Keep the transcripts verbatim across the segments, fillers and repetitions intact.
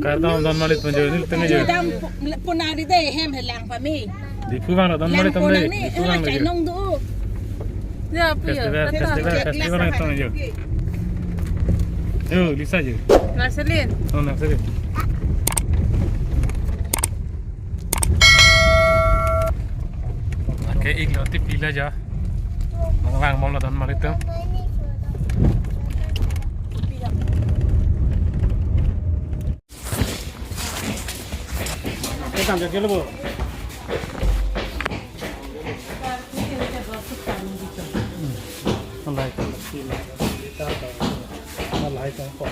Kardom don mali tum jo, nelitum jo. Dam pu-, punari dei hem helang pame. Diphu vang don mali tum dei. Diphu vang jo. Nong do. Ya, pu ya. Festival, festival, festival tum jo. Jo, Lisa jo. Marceline. Oh, Marceline. Oke, ik lo tip ila ja. Nang vang mol don mali tum. Ekam jagelo bo. Alai kan. Alai kan ko.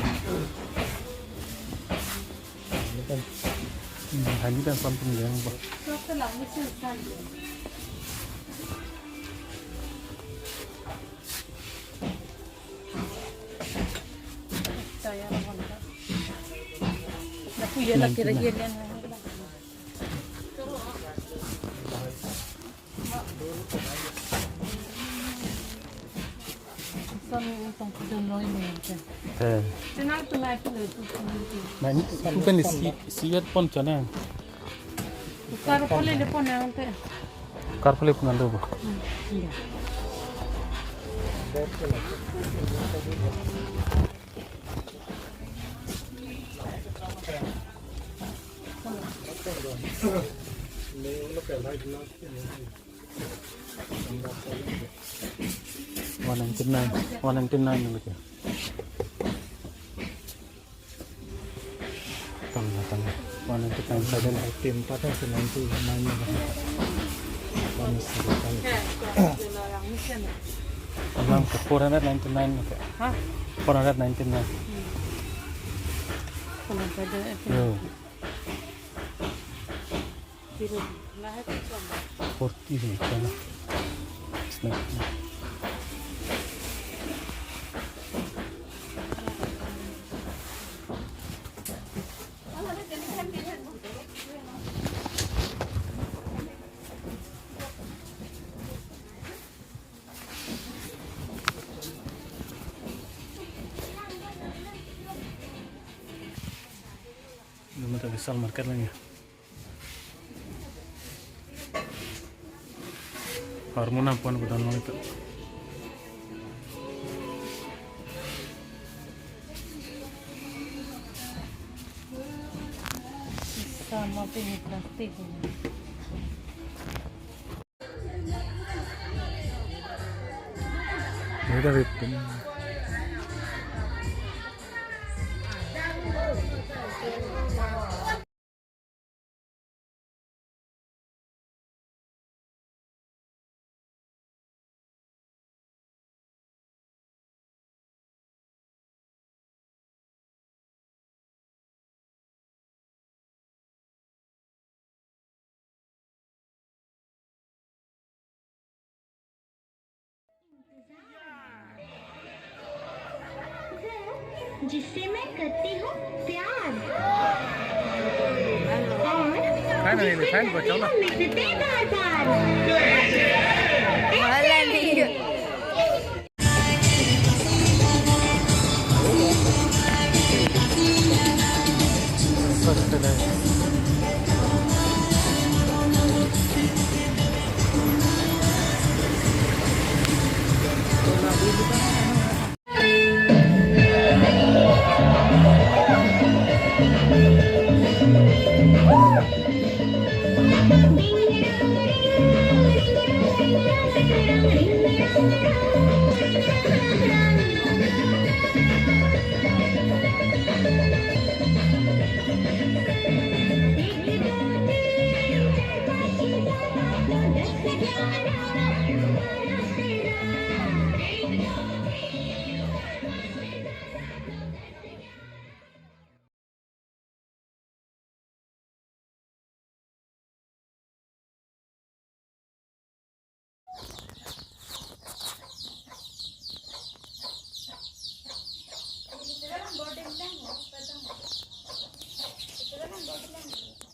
Ini kan. Hmm, hanya kan something yang apa? Eh. Main, bukan di si, siwet pon chana. Kukar pale le pon nangte. Kukar pale pon nangte bo. Hmm, iya. One ninety-nine, one ninety-nine lagi. Tang, tang. One ninety-nine saja. Tim patah sembilan puluh nine. One ninety-nine. Four hundred ninety-nine. Hah? Four hundred ninety-nine. Hmm. Kalau pada itu. Yo. Forty ni kan. Snack. Ini mata Vishal Market lagi. Hormon apa yang udah nol itu? Sama pini plastik ini. Beda itu. जिससे मैं करती हूँ प्यार। और जिसे चाहती हूँ मिलते बार बार।